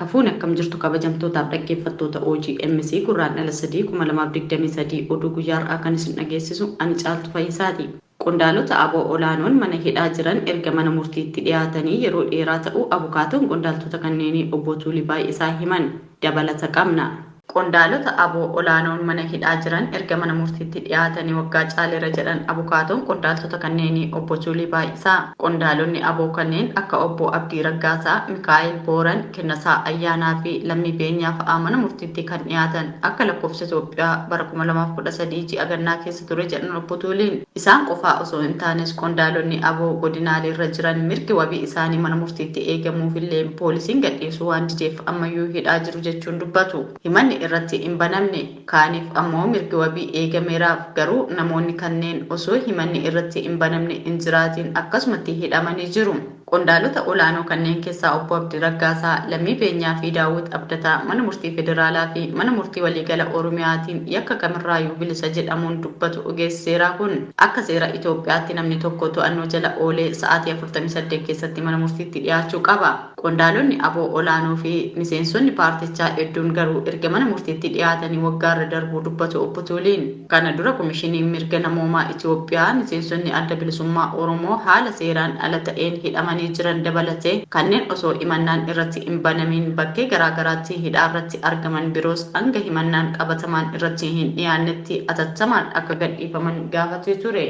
Harka fuune akkam jirtu kabajamtootaaf dhaggeeffattoota OGMC Gurraandhala 3 2023 oduu guyyaa har'aa kan isin dhageessisu ani Caaltu Fayyisaati. Qondaalota ABO olaanoon mana hidhaa jiran erga mana murtiitti dhiyaatanii yeroo dheeraa ta'uu abukaatoon qondaaltota kanneenii obbo Tuulii Baay'isaa himan. Dabalata qabna. Qondaalota ABO olaanoon mana hidhaa jiran erga mana murtiitti dhiyaatanii waggaa caaleera jedhan abukaatoon qondaaltota kanneenii obbo Tuulii Baay'isaa. Qondaalonni ABO kanneen akka obbo Abdii Raggaasaa, Mikaa'el Booran, Kennasaa Ayyaanaa fi Lammii Beenyaa fa'aa mana murtiitti kan dhiyaatan akka lakkoofsa Itoophiyaa bara 2013 ji'a gannaa keessa ture jedhan obbo Tuuliin. Isaan qofaa osoo hin taanes qondaalonni ABO godinaalee irra jiran mirgi wabii isaanii mana murtiitti eegamuufillee poolisiin gadhiisuu waan dideef ammayyuu hidhaa jiru jechuun dubbatu. Himanni irratti hin banamne kaaniif ammoo mirgi wabii eegameeraaf, garuu namoonni kanneen osoo himanni irratti hin banamne hin jiraatiin akkasumatti hidhamanii jiru. Qondaalota olaanoo kanneen keessaa obbo Abdii Raggaasaa, Lammii Beenyaa fi Daawwit Abdataa mana murtii federaalaa fi mana murtii waliigala Oromiyaatiin yakka kamirraayyuu bilisa jedhamuun dubbatu ogeessi seeraa kun. Akka seera Itoophiyaatti namni tokko to'annoo jala oolee sa'aatii 48 keessatti mana murtiitti dhiyaachuu qaba. Qondaalonni ABO olaanoo fi miseensonni paartichaa hedduun garuu erga mana murtiitti dhiyaatanii waggaarra darbuu dubbatu obbo Tuuliin. Kana dura Komishiniin Mirga Namoomaa Itoophiyaa miseensonni Adda Bilisummaa Oromoo haala seeraan ala ta'een hidhamanii jiran dabalatee kanneen osoo himannaan irratti hin banamiin bakkee garaagaraatti hidhaarratti argaman biroos hanga himannaan qabatamaan irratti hin dhiyaannetti atattamaan akka gadhiifaman gaafatee ture.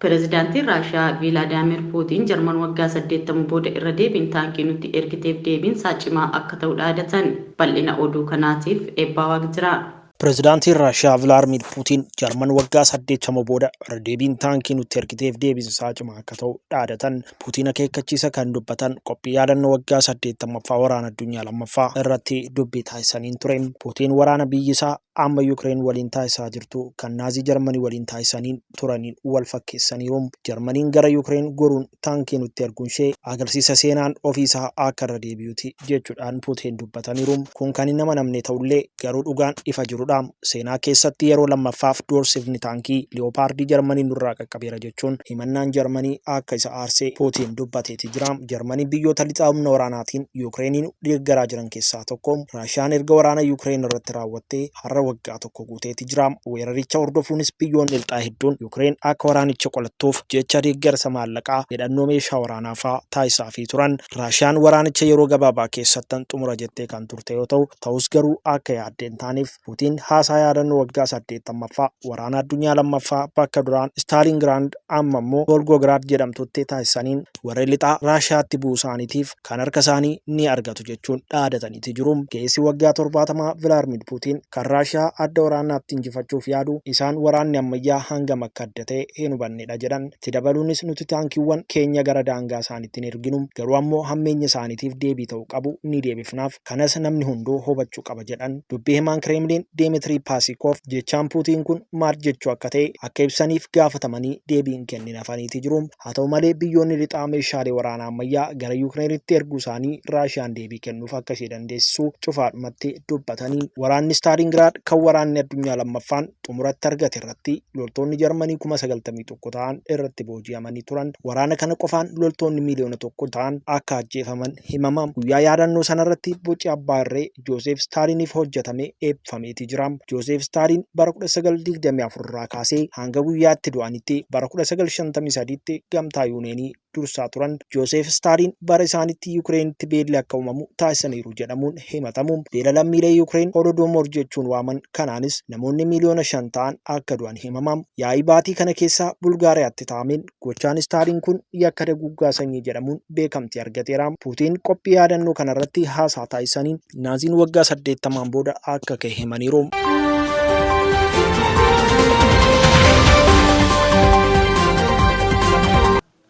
Pireezidaantiin Raashiyaa Viilaadiimiir Puutiin Jarman waggaa 80 booda irra deebiin taankii nutti ergiteef deebiin isaa cimaa akka ta'u dhaadatan. Bal'ina oduu kanaatiif Eebbaa Waaqjiraa. Pireezidaantiin Raashiyaa Vilaadimiir Puutiin Jarman waggaa 80 booda irra deebiin taankii nutti ergiteef deebiin isaa cimaa akka ta'u dhaadatan. Puutiin akeekkachiisa kan dubbatan qophii yaadannoo waggaa 80ffaa waraana addunyaa lammaffaa irratti dubbii taasisaniin ture. Puutiin waraana biyyi isaa amma Yukireen waliin taasisaa jirtu kan Naazii Jarmanii waliin taasisaniin turaniin wal fakkeessaniiru. Jarmaniin gara Yukireen goruun taankii nutti erguun ishee agarsiisa seenaan ofiisaa akka irra deebi'uti jechuudhaan Puutiin dubbataniiru. Kun kan hin amanamne ta'ullee garuu dhugaan ifa jirudha. Seenaa keessatti yeroo lammaffaaf doorsifni taankii Liyopaardii Jarmanii nurraa qaqqabeera jechuun himannaan Jarmanii akka isa aarsee Puutiin dubbateeti jira. Jarmaniin biyyoota lixaa humna waraanaatiin Yukireeniin deeggaraa jiran keessaa tokko. Raashiyaan erga waraana Yukireen irratti raawwattee har'a waggaa tokko guuteeti jira. Weeraricha hordofuunis biyyoonni lixaa hedduun Yukireen akka waraanicha qolattuuf jecha deeggarsa maallaqaa, hidhannoo meeshaa waraanaa fa'aa taasisaafii turan. Raashiyaan waraanicha yeroo gabaabaa keessattan xumura jettee kan turte yoo ta'u, ta'us garuu akka yaadde hin taaneef. Puutiin haasaa yaadannoo waggaa 80ffaa waraana addunyaa lammaffaa bakka duraan Istaalingiraand amma immoo Volgogiraad jedhamtutti taasisaniin warri lixaa Raashiyaatti bu'uu isaaniitiif kan harka isaanii ni argatu jechuun dhaadataniiti jiru. Ga'eessi waggaa 70 Vilaadimiir Puutiin kan Raashiyaa adda waraanaatti injifachuuf yaadu isaan waraanni ammayyaa hangam akka adda ta'e hin hubannedha jedhan. Itti dabaluunis nuti taankiiwwan keenya gara daangaa isaaniitti hin erginu, garuu ammoo hammeenya isaaniitiif deebii ta'uu qabu ni deebifnaaf. Kanas namni hunduu hubachuu qaba jedhan. Dubbii himaan Kireemliin Deemitirii Paasikoov jechaan Puutiin kun maal jechuu akka ta'e akka ibsaniif gaafatamanii deebii hin kennin hafaniiti jiru. Haa ta'u malee biyyoonni lixaa meeshaalee waraanaa ammayyaa gara Yukireenitti erguu isaanii Raashiyaan deebii kennuuf akka ishee dandeessisu cufaadhumatti dubbatanii. Waraanni Staalingiraad kan waraanni addunyaa lammaffaan xumuratti argate irratti loltoonni Jarmanii 91,000 ta'an irratti booji'amanii turan. Waraana kana qofaan loltoonni 1,000,000 ta'an akka ajjeefaman himama. Guyyaa yaadannoo sanarratti boci abbaa irree Jooseef Staaliiniif hojjetame eebbifameeti jira. Jooseef Staaliin bara 1924 irraa kaasee hanga guyyaa itti du'anitti bara 1953tti gamtaa Yuuneenii dursaa turan. Jooseef Staaliin bara isaanitti Yukireenitti beelli akka uumamu taasisaniiru jedhamuun himatamu. Beela lammiilee Yukireen Holodomor jechuun waaman kanaanis namoonni 5,000,000 ta'an akka du'an himama. Yaa'ii baatii kana keessa Bulgaariyaatti taa'ameen gochaan Staaliin kun yakka daguuggaa sanyii jedhamuun beekamtii argateera. Puutiin qophii yaadannoo kanarratti haasaa taasisaniin Naaziin waggaa 80n booda akka ka'e himaniiru.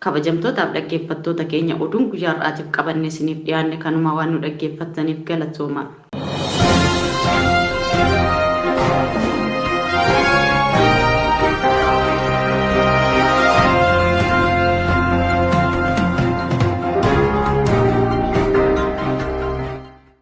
Kabajamtootaaf dhaggeeffattoota keenya oduun guyyaa har'aatiif qabanne isiniif dhiyaanne kanuma waan nu dhaggeeffattaniif galatooma.